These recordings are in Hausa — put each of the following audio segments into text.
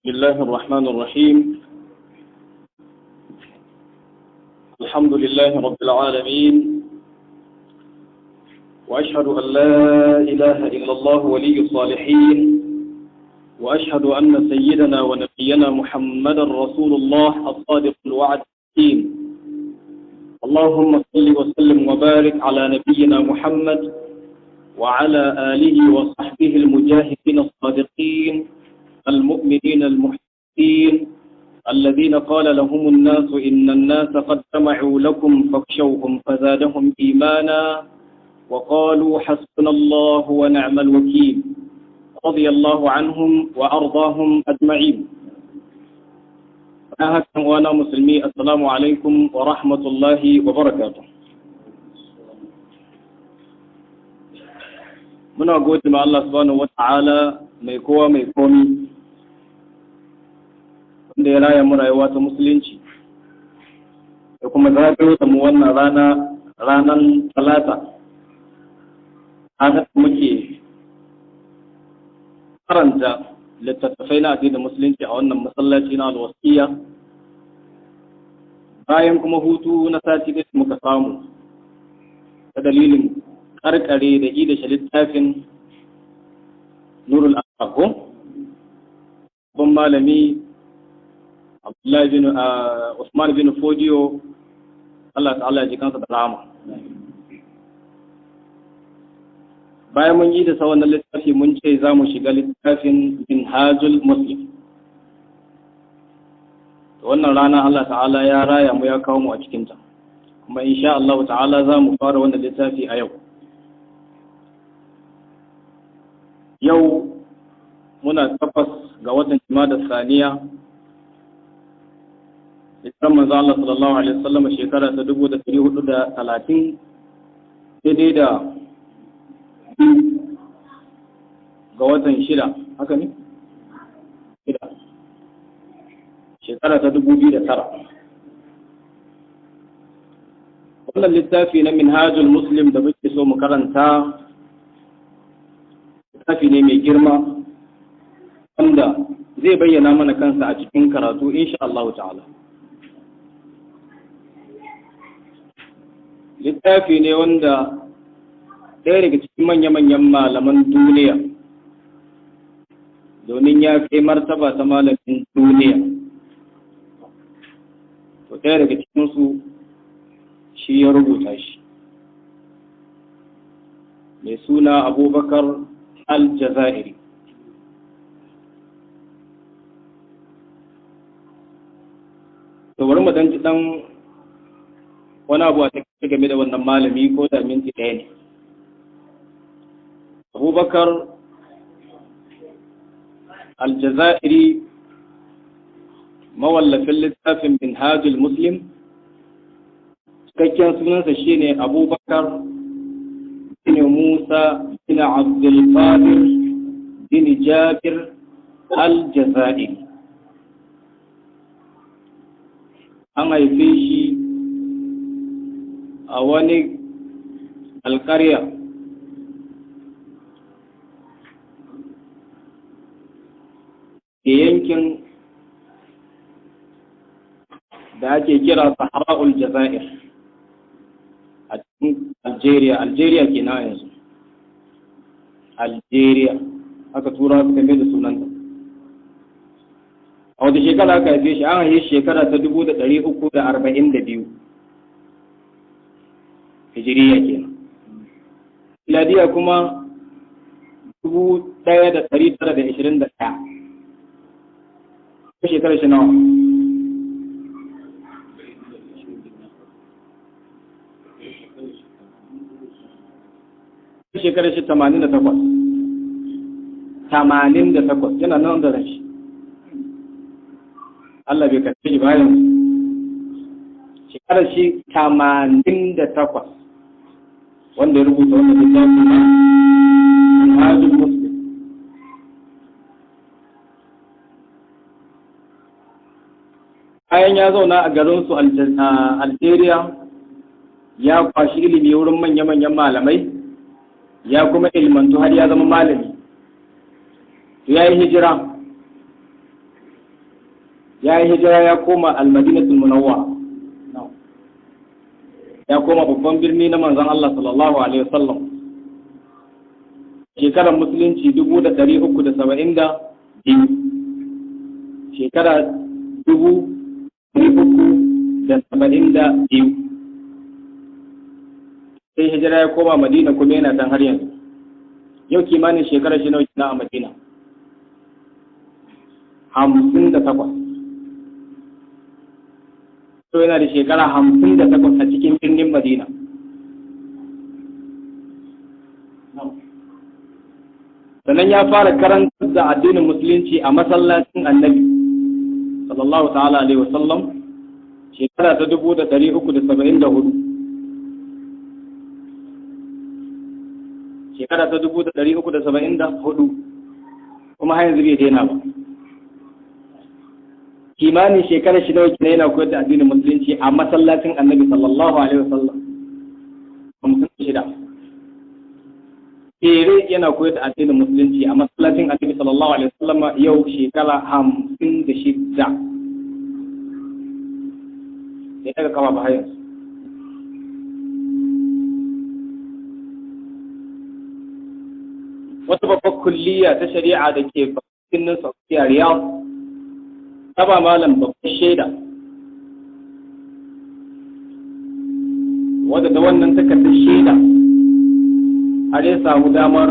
الله الرحمن الرحيم. الحمد لله رب العالمين، وأشهد أن لا إله إلا الله ولي الصالحين، وأشهد أن سيدنا ونبينا محمدا رسول الله الصادق الوعد الدين. اللهم صل وسلم وبارك على نبينا محمد وعلى آله وصحبه المجاهدين الصادقين المؤمنين المحسنين الذين قال لهم الناس إن الناس قد جمعوا لكم فاخشوهم فزادهم إيمانا وقالوا حسبنا الله ونعم الوكيل، رضي الله عنهم وأرضاهم أجمعين. وأنا مسلمي، السلام عليكم ورحمة الله وبركاته. Muna gode ma Allah subhanahu wa ta'ala, mai kowa mai komi, wanda ya raya mu rayuwa ta musulunci da kuma zagayo da mu wannan rana, ranar Talata, ranar muke karanta littattafai na addinin musulunci a wannan masallaci na Alwasiya, bayan kuma hutu na sati da muka samu ta dalilin karkare da ida shi littafin Nurul Aho, babban malami Abdullahi bin Usman bin Fodiyo, Allah ta'ala ya ji kansa da rahama. Bayan mun yi da sa wannan littafi, mun ce za mu shiga littafin Minhajul Muslim. Wannan rana Allah ta'ala ya raya mu, ya kawo mu a cikinta, kuma insha Allah ta'ala za mu fara wannan littafi a yau. Yau muna 8 ga watan Jumada Saniya, hijiran manzo Allah sallallahu alaihi wasallam shekara ta 1430, daidai da ga watan 6, haka ne, 6, shekara ta 2009. Wannan littafi na Minhajul Muslim da muke so mu karanta, littafi ne mai girma wanda zai bayyana mana kansa a cikin karatu insha Allah ta'ala. Littafi ne wanda ɗaya daga cikin manya-manyan malaman duniya, domin ya kai martaba ta malamin duniya, to ɗaya daga cikinsu shi ya rubuta shi, mai suna Abubakar Aljazairi. To bari mu dan ji dan wani abu a cikin game da wannan malami, ko da minti ɗaya ne. Abubakar Aljazairi, mawallafin littafin Minhajul Muslim, cikakken sunansa shine Abubakar bin Musa bin Abdulkadir bin Jabir Aljazairi. An haife shi a wani alkarya ke yankin da ake kira Sahara'ul Jazair a cikin Algeria. Algeria ke na yanzu, Algeria aka tura suka mai da sunanta. A wata shekara aka haife shi? An haife shekara ta 342 hijiriya kenan, miladiya kuma 1921. Shekarar shi nawa? Shekarar shi 88. 88, yana nan da ran shi. Allah bai karfi shi bayan shekarar shi 88, wanda ya rubuta wannan littafi na Minhajul Muslim. Bayan ya zauna a garin su Algeria, ya kwashi ilimi wurin manya-manyan malamai, ya kuma ilmantu har ya zama malami. Ya yi hijira. Ya yi hijira ya koma Almadinatul Munawwara, ya koma babban birni na manzon Allah sallallahu alaihi wasallam, shekarar musulunci 372, shekara 372 sai hijira ya koma Madina, kuma yana can har yanzu. Yau kimanin shekarar shi nawa kenan a Madina? 58. To, yana da shekara 58 a cikin birnin Madina. Sannan ya fara karantar da addinin musulunci a masallacin Annabi sallallahu ta'ala alaihi wasallam shekara ta 374, shekara ta 374, kuma har yanzu bai daina ba. Kimanin shekarar shi nawa kenan yana koyar da addinin musulunci a masallacin Annabi sallallahu alaihi wasallam? 56 jere yana koyar da addinin musulunci a masallacin Annabi sallallahu alaihi wasallam, yau shekara 56. Sai daga kama ba har yanzu. Wata babbar kulliya ta shari'a da ke birnin Saudiya, Riyadh, ta ba malam babbar shaida, wadda da wannan takardar shaida har ya samu damar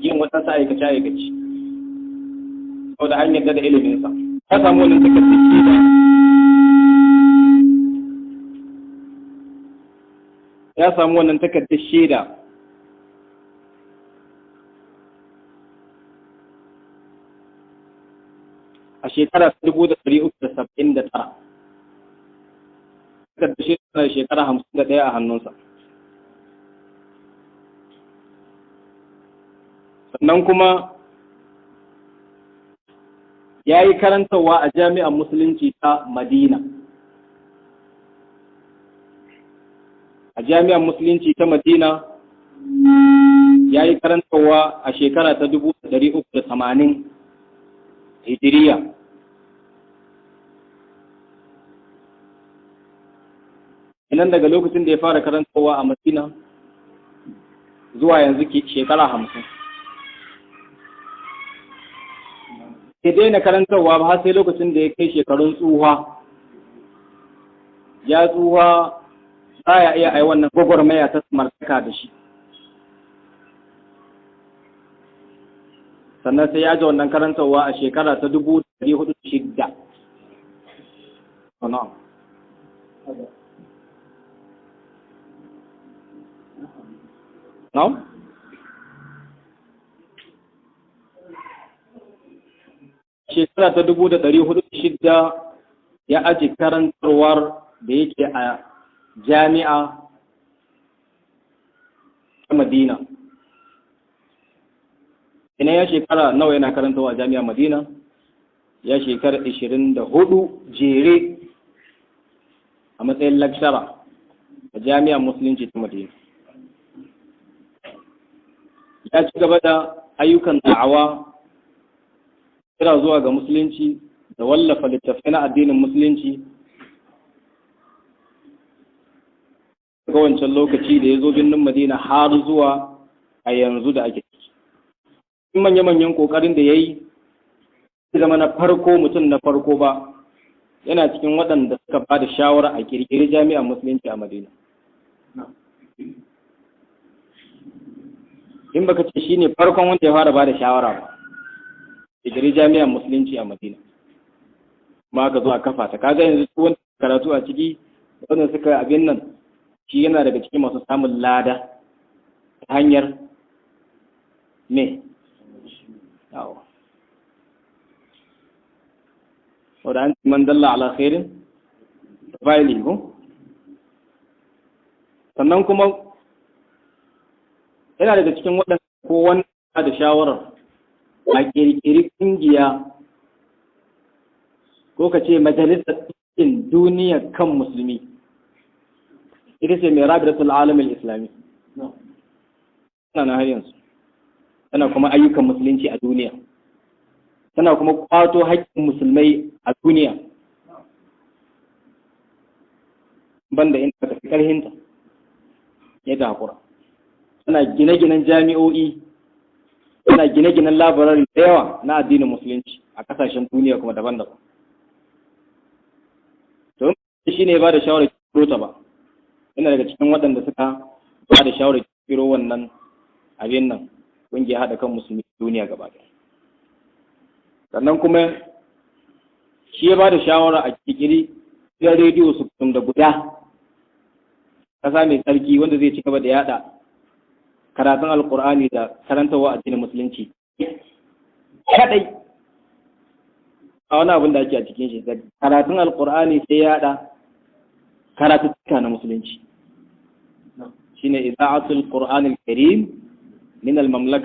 yin wata aikace-aikace, saboda an yarda da iliminsa. Ya samu wannan takardar shaida ya samu wannan takardar shaida a shekara 379. Takardar shaida shekara 51 a hannunsa. Sannan kuma ya yi karantarwa a Jami'ar Musulunci ta Madina. A Jami'ar Musulunci ta Madina ya yi karantarwa a shekara ta 380 Hijiriya. Inan daga lokacin da ya fara karantarwa a Madina zuwa yanzu ke shekara 50. Ke daina karantarwa ba har sai lokacin da ya kai shekarun tsuha. Ya tsuha, baya iya ai wannan gwagwarmaya ta samartaka da shi. Sannan sai ya ji wannan karantarwa a shekara ta 406. Na'am. Na'am? Shekara ta 406 ya aji karantarwar da yake a Jami'a ta Madina. Ina ya shekara nawa yana karantarwa a Jami'a Madina? Ya shekara 24 jere a matsayin lecturer a Jami'ar Musulunci ta Madina. Ya ci gaba da ayyukan da'awa, kira zuwa ga musulunci da wallafa littattafai na addinin musulunci daga wancan lokaci da ya zo birnin Madina har zuwa a yanzu da ake ciki. Manya-manyan ƙoƙarin da ya yi, zama na farko, mutum na farko ba, yana cikin waɗanda suka ba da shawara a ƙirƙiri Jami'ar Musulunci a Madina. In baka ce shi ne farkon wanda ya fara ba da shawara ba, ƙirƙiri Jami'ar Musulunci a Madina. Ma ka zo a kafa ta, kaga yanzu wanda karatu a ciki, wanda suka abin nan, shi yana daga cikin masu samun lada ta hanyar me? Yawa. Wadda an man dalla ala khairin fa'ili ko? Sannan kuma yana daga cikin waɗanda ko wanda da shawarar a ƙirƙiri ƙungiya, ko ka ce Majalisar Ɗinkin Duniya kan Musulmi, ita ce mai Rabitatul Alamin Islami. Tana na har yanzu, tana kuma ayyukan musulunci a duniya. Tana kuma kwato haƙƙin musulmai a duniya, banda inda ta fi ƙarhinta ya ta haƙura. Tana gine-ginen jami'o'i, tana gine-ginen labarari da yawa na addinin musulunci a ƙasashen duniya kuma daban-daban. To shi ne ba da shawarar kiro ta ba, yana daga cikin waɗanda suka ba da shawarar kiro wannan abin nan, ƙungiyar haɗa kan musulmi duniya gaba ɗaya. Sannan kuma shi ya ba da shawara a kirkiri gidan rediyo su da guda ƙasa mai tsarki, wanda zai ci gaba da yada karatun Alkur'ani da karantarwa addinin musulunci kadai. A wani abin da ake a cikin shi da karatun Alkur'ani sai yada karatuttuka na musulunci, shine Iza'atul Qur'anil Karim min al-Mamlaka.